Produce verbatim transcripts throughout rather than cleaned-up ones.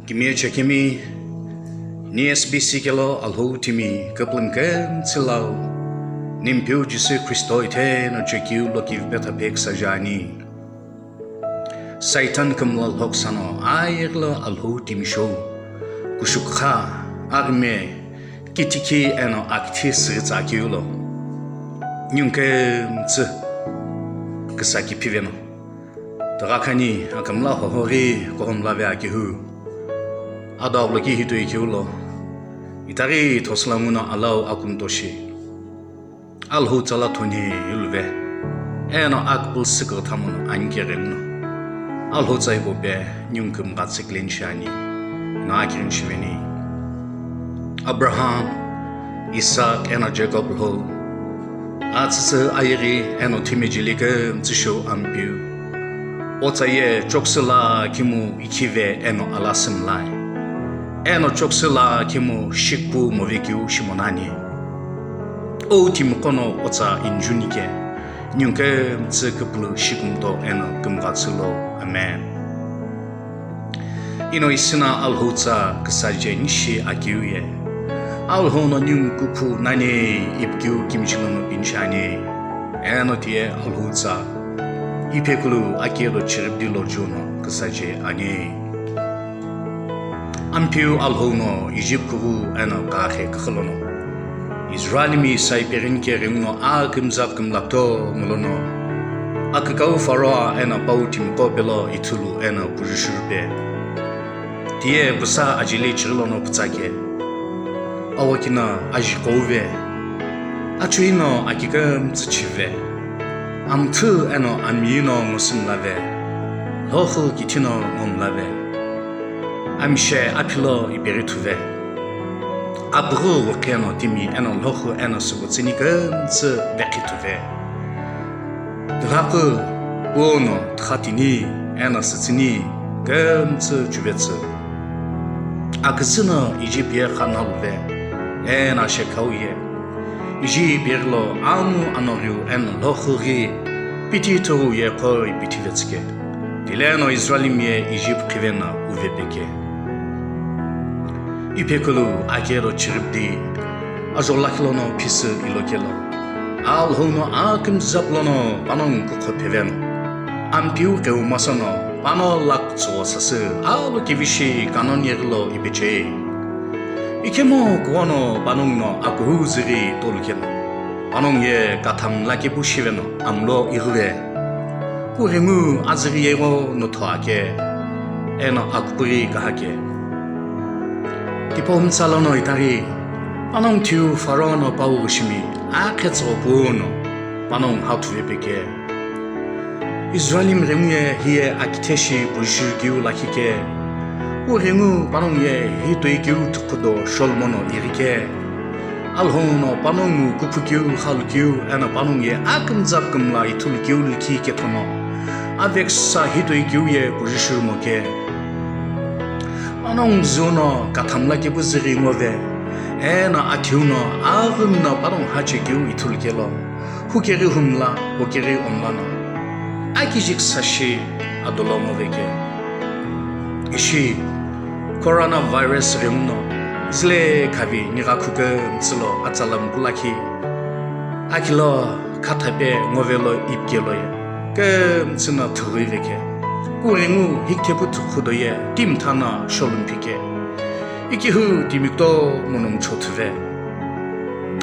Kimiye chekemi, ni S B C kelo Alhou timi küpülümi kümtsü lau, Nimpeu Jisü Khristo itheno chekeu lokivi petha pheksa jani. Saitan kümla lhoksano ayeghi lo Alhou timi shou, kushukha, aghime, kitikhi eno akithi süghitsa akeu lo, ningu kümtsü küsa kiphiveno. Tugha khani akümla hoho ghi kughumlave akihu. Ado aghüloki hitoi keu lo, itaghi thosüla nguno alau akumtoshi. Alhou tsala thoni iluve. Eno akpul süküthamuno anikeghi nguno. Alhou tsa ipope ningu kümgha tsüklen shiani. Nga akirin shiveni. Abraham, Isaac eno Jacob Lhou, atsütsü ayeghi eno thimejili kümtsü shou Ampeu. Otsa ye choksu lakhimu ikhive eno alasü mlai. Eno choksu lakhimu shikpu movekeu shimonani. O timiqo no otsa injunike, ningu kümtsü küpülü shikumto eno kümgha tsülo. Amen. Ino isina Alhou tsa küsaje nishi akeu ye. Alhou no ningu kuphu nani ipikeu kimchilo no pinchani. Eno tiye Alhou tsa ipekulu akedo chiribdi lo juno küsaje ani. Ampeu Alhou no Egypt kughu eno kaghe küxü lono. Israelimi Saiperin keghengu no akümzap kümlakto mulono, akükau Pharaoh eno pau timiqo pelo ithulu eno pujushurpe. Tiye pusa ajeli chighi lono pütsake. Awakina aji qouve. Achuino aki kümtsü chive. Amthü eno ami no ngusümlave. Lhoxü kithi no ngomlave. Amishe aphilo ipeghi thuve. Apughu wuqhi eno timi eno lhoxü eno sükutsüni kümtsü vekhi thuve. Tugha qü puno tugha tini eno sütsüni kümtsü chuvetsü. Aküzü no Egypt ye kha naluve eno shekhau ye. Egypt yeghi lo anu anoghiu eno lhoxü ghi piti thughu ye qo ipithivetsüke. Tile no Israelimi ye Egypt khive no uvepeke. Ipekulu akedo chiribdi, ajo lakhi lono phisü ilokelo. Alhou no akümzap lono panongu kukho pheveno. Ampeu qeu masono pano lak tsuo sasü alo kivishi Kanan yeghi lo ipeche. Ikhemo kuono panongu no akuhu züghi tolukelo. Panongu ye kathamla kepu shiveno amlo ighive. Kughengu azüghi yegho no thoake, eno akupughi kahake. Tipau mtsa lono itaghi, panongu thiu Pharaoh no pau ghushimi, akhetso puno, panongu hathuve peke. Israelimi ghengu ye hiye akitheshi pujushurikeu lakhi ke, kughengu panongu ye hitoi keu thukhudo Sholomono ighi ke. Alhou no panongu kuphukeu, xalukeu, eno panongu ye akümzap kümla ithulukeu likhi kethono, aveksa hitoi keu ye pujushurmo ke. Panongu züu no kathamla kepu züghi ngove, eno athiu no aghümi no panongu hachekeu ithulukelo, hukeghi humla, hukeghi omla no, akijik sashi adolo ngoveke. Ishi, coronavirus ghenguno, zile khavi nigha khukümtsü lo atsalam kulakhi. Akilo khathape ngovelo ipkelo ye, kümtsü no thughuiveke. Kughengu hikthepu thukhudo ye, timtha no sholumphike. Ikihu timi kutomo no mchothuve.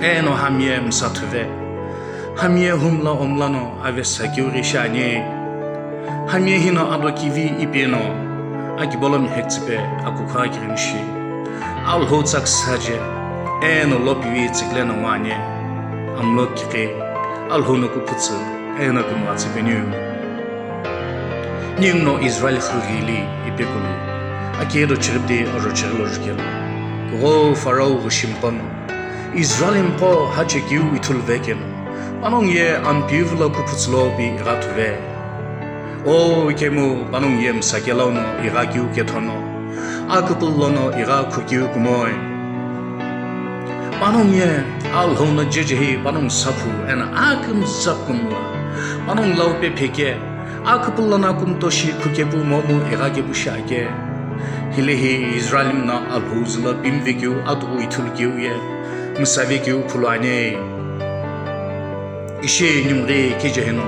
Eno hami ye msathuve. Hami ye humla omla no avesa keu ghi shiani. Hami ye hino ado kivi ipi eno, akibolo mihektsüpe akukha kirinshi. Alhou tsa küsaje, eno lopivi tsükle no ngwani. Amlo kikhi, Alhou no kuphutsü, eno kümgha tsüpeniu. Ningu no Israel xüghili ipekulu, akedo chiribdi ajo chighi lo jukelo. Kugho Pharaoh ghushimiqo no, Israelimiqo hachekeu ithuluvekeno, panongu ye Ampeu vilo kuphutsü lo pi ighathuve. O ikemu panongu ye msakelo no ighakeu kethono, akupulu lono igha khukeu kumoi. Panongu ye Alhou no jejehi panongu saphu eno akümzap kümla, panongu laupe pheke, akupulu lono akumtoshi khukepu momu ighakepu shiake. Hilehi Israelimi no Alhou zülo pimvekeu adughu ithulu keu ye msavekeu phulu ani. Ishi ningu ghi kejeheno,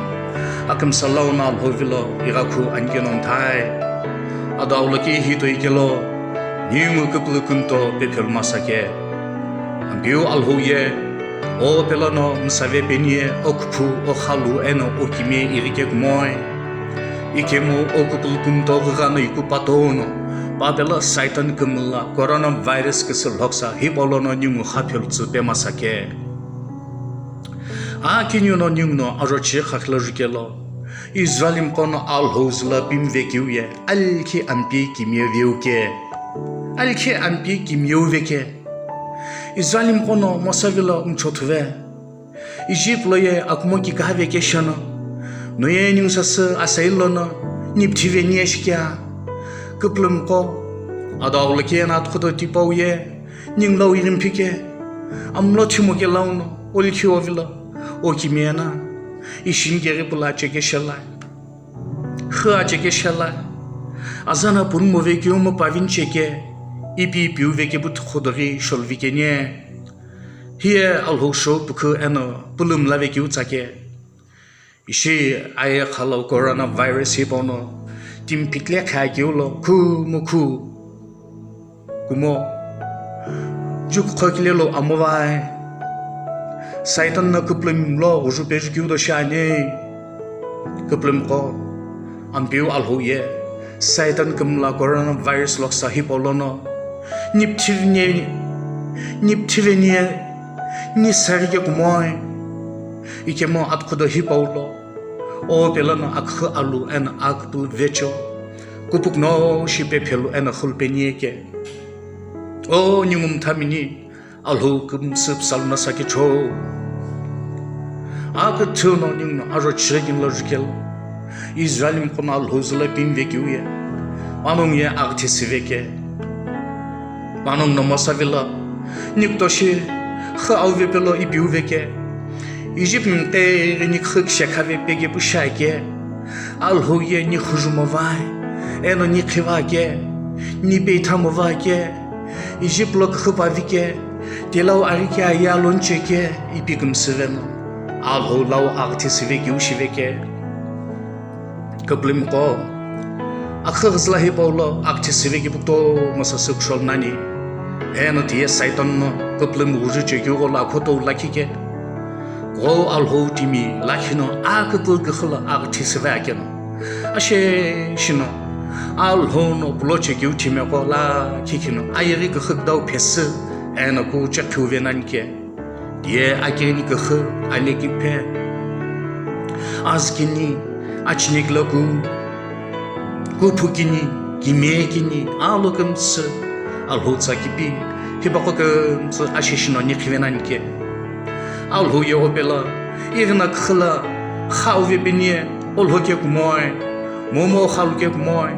akümsa lau no Alhou vilo ighakhu anikeno mthai. Ado aulaki hi toi kelo, ningu küpülü kümto pephelu masa ke. Ampeu Alhou ye, o pelo no msave peni ye, o küphu, o khalu eno o kimiye ighi ke kumoi. Ikemu o küpülü kümto ghügha no iku patono, pa pelo Saitan kümla coronavirus küsü lhoksa hipau lono ningu kha phelu tsü pe masa ke. Akiniu no ningu no ajochi khakhlajukelo, Israelimi qo no Alhou zülo pimvekeu ye, alikhi ampi kimiye veu ke. Alikhi ampi kimiye veke. Israelimi qo no Mosa vilo mchothuve. Egypt lo ye akumo kikha vekesheno, no ye ningu sasü asai lono, nipthi veni ye shikia. Küpülümi qo, ado aulaki eno atukhudo tipau ye, ningu lau ighimphike, amlo thimo ke lau no, olikhi ovilo, o kimiye na, ishi nikeghi pula chekeshelai. Khü achekeshelai. Azana pun movekeu mopavini cheke, ipi ipiu vekepu tukhudo ghi sholvikeni. Hiye Alhou shou pukhu eno pulü mlavekeu tsake. Ishi aye khalo coronavirus hipau no, timi pikile khakeu lo, khu mo khu. Kumo, ju kükhokile lo amovai. Saitan no küpülümi lo ghuju peju keu do shiani. Küpülümi qo, Ampeu Alhou ye, Saitan kümla coronavirus lhoksa hipau lono, nipthi veni, nipthi veni ye, ni sarike kumoi. Ikemu atukhudo hipau lo, o pelo no akükhü alu eno aküpülü vecho, kupukno shi pephelu eno khulpeni ye ke. O ningu mthamini, Alhou kümsü psalu no sakecho. Aküthü no ningu no ajochi kini lo jukelo, Israelimi qo no Alhou zülo pimvekeu ye, panongu ye aghi thisi veke. Panongu no Mosa vilo, nikutoshi, khü auve pelo ipiu veke. Egypt mqe ghi ni khü kishekha ve pekepu shiake. Alhou ye ni khuju movai, eno ni khiva ke, ni peitha movai ke, Egypt lo kükhü pavi ke, telau ari ke aye alo niche ke, ipi kümsü veno, Alhou lau aghi thisi vekeu shive ke. Küpülümi qo, aküghüzüla hipau lo aghi thisi vekepu kutomo sasü kushou nani. Eno tiye Saitan no küpülümi ghuju chekeu gholo akhoto lakhi ke. Gho Alhou timi lakhi no aküpülü kükhü lo aghi thisi ve akeno, ashe shino, Alhou no pulo chekeu timi qo lakhi kino ayeghi kükhü küdau phesü, eno ku chekhiu ve nani ke. Ye akeni kükhü, alekiphe, azü kini, achine kiloku, kuphu kini, kimiye kini, alo kümsü, Alhou tsa kipi, hipaqo kümsü ashe shino ni khive nani ke. Alhou ye o pelo, ighina kükhü lo, kha uve peni ye, olho ke kumoi, momo khalu ke kumoi,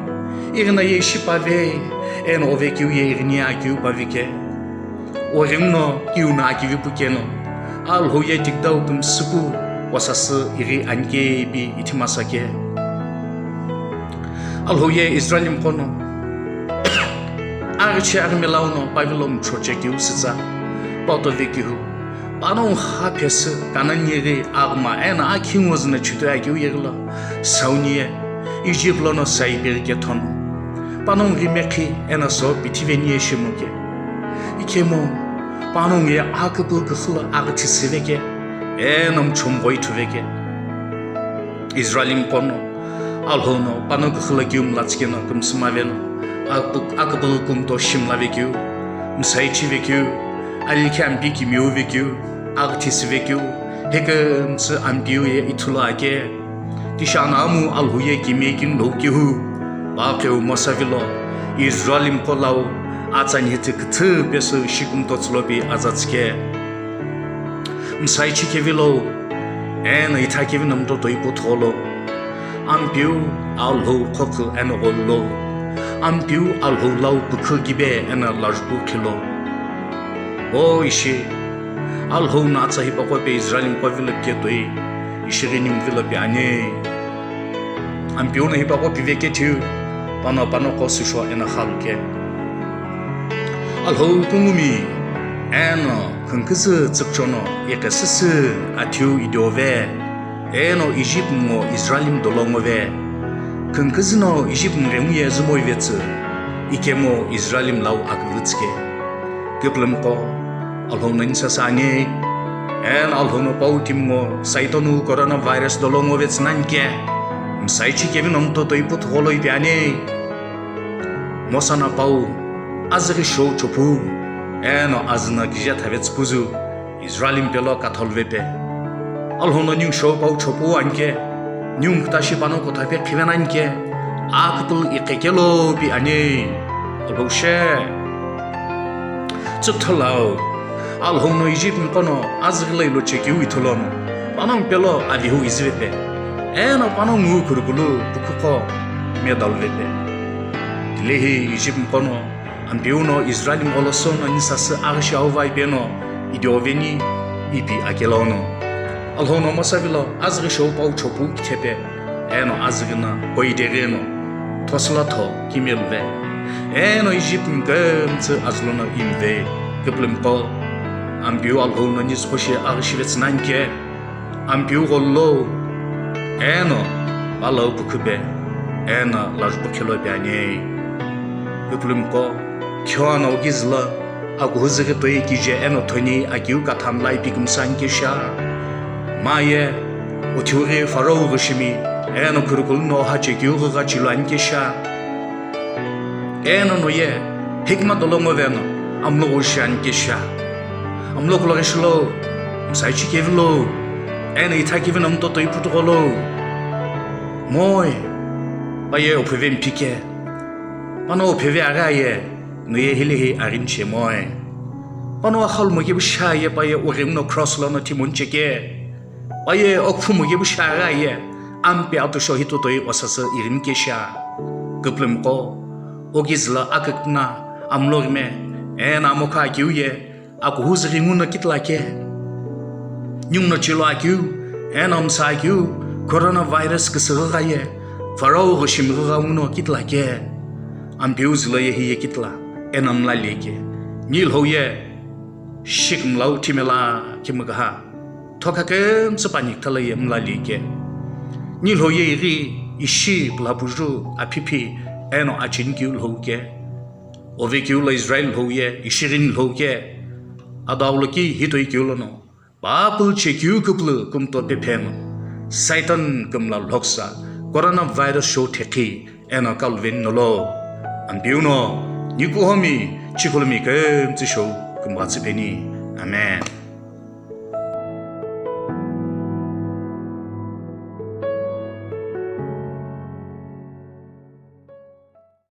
ighina ye ishi pave, eno ovekeu ye ighini ye akeu pave ke. Oringu no kiu no akivipu keno, Alhou ye tikdau kümsüpu, wasasü ighi anike ipi ithi masa ke. Alhou ye Israelimi qo no, aghichi aghime lau no pavilo mcho chekeu sütsa, pato vekehu, panongu kha phesü, Kanani ghi aghima eno akhi ngozü no chitoi akeu yeghi lo, sauni ye, Egypt lono sai peri kethono, panongu ghi mekhi eno so pithi veni ye shimu ke. Ikemu, panongu ye aküpülü kükhü lo aghi thisi veke, eno mchomgho ithu veke. Israelimi qo no, Alhou no, pano kükhü lo kiu mla tsükeno kümsü maveno, aküpü-, aküpülü kümto shi mlavekeu, msaichi vekeu, alikhi ampi kimiu vekeu, aghi thisi vekeu, hekümsü ampiu ye ithulu ake. Tishi anamu Alhou ye kimiye kini lo kehu, pa keu Mosa vilo, Israelimi qo lau, atsa nhitsü küthü pesü shi kümto tsülopi aza tsüke. Msaichi kevilo, eno itha kevi no mtoto ipu tholo. Ampiu Alhou khokhu eno gholo. Ampiu Alhou lau pükhu kibe eno lajpu khilo. O ishi, Alhou no atsa hipaqo pe Israelimi qo vilo pike toi, ishi ghi ningu vilo pi ani. Ampiu no hipaqo pive kethiu, Pano pano qo süsho eno xalu ke. Alhou kungumi eno khünküzü tsükchono iqesüsü athiu idiove, eno Egypt ngo Israelim dolo ngove. Khünküzü no Egypt mghengu ye zümoivetsü, ikemu Israelim lau aküvütsü ke. Küpülümqo, Alhou no nisasü ani, eno Alhou no pau timi ngo Saitonu coronavirus dolo ngovetsü nani ke, msaichi kevi no mtotoi puthugho lo ipi ani. Mosa no pau, azüghi shou chopu, eno azü no kije thave tsüpuzü, Israelim pelo katholvepe. Alhou no ningu shou pau chopu ani ke, ningu kütashi pano kuthape khive nani ke, aküpülü iqekelo pi ani. Alhou she. Tsüpthalau, Alhou no Egypt mqo no azüghi lo ilo chekeu ithulono, panongu pelo avihu izivepe, eno panongu khurukulu pukhuqo medalvepe. Tilehi Egypt mqo no Ampeu no Israelim oloso no nisasü aghishi auvai peno idioveni ipi akelono. Alhou no Mosa vilo azüghi shou pau chopu kithepe, eno azüghi no koideghi no thosülatho kimeluve. Eno Egypt mkümtsü azülo no imve. Küpülümqo, Ampeu Alhou no nisqo shi aghishivetsü nani ke, Ampeu gholo, eno palau pukhupe, eno lajupukhe lo pi ani. Küpülümqo, khiono ugizülo akuhuzüghi toi kije eno thoni akiu katha mla ipi kümsü ani ke sha. Maye, uthiughi Pharaoghü shimi, eno khurukulu no hache kiughi gha chilu ani ke sha. Eno noye, hikma dolo ngoveno, amlo ghushi ani ke sha. Amlo kuloghi shilo, msaichi kevilo, eno itha kevi no mtotoi puthugho lo. Moi, paye opheve mphike, pano opheve aghaye, noye hilehi arinche moi. Pano axalu mokepu shaye paye ughemu no cross lono thimoni cheke. Paye okuphu mokepu shaghaye, ampe atusho hitotoi osasü irimike sha. Küpülümqo, ugizülo akükna, amloghime, eno amokha akiu ye, akuhuzüghi nguno kitila ke. Ningu no chilo akiu, eno msa akiu, coronavirus küsüghü ghaye, Pharaoghü shimghü gha nguno kitila ke. Ampeu zülo ye hiye kitila, eno mla leke. Nilhou ye, shikmlau thimela kimgha. Thokha kümtsü pani kthalaye mla leke. Nilhou ye ighi ishi pulhapuju aphiphi eno achini kiu lhou ke. Ove kiu lo Israel lhou ye ishi ghini lhou ke. Adaulo ki hitoi kiu lono, papul che kiu küpülü kümto pepheno, Satan kümla lhoksa, coronavirus shou thekhi, eno kaluveni nolo. Ampeu no, nikuhomi, chikhulumi kümtsü shou kümghatsü peni. Amen.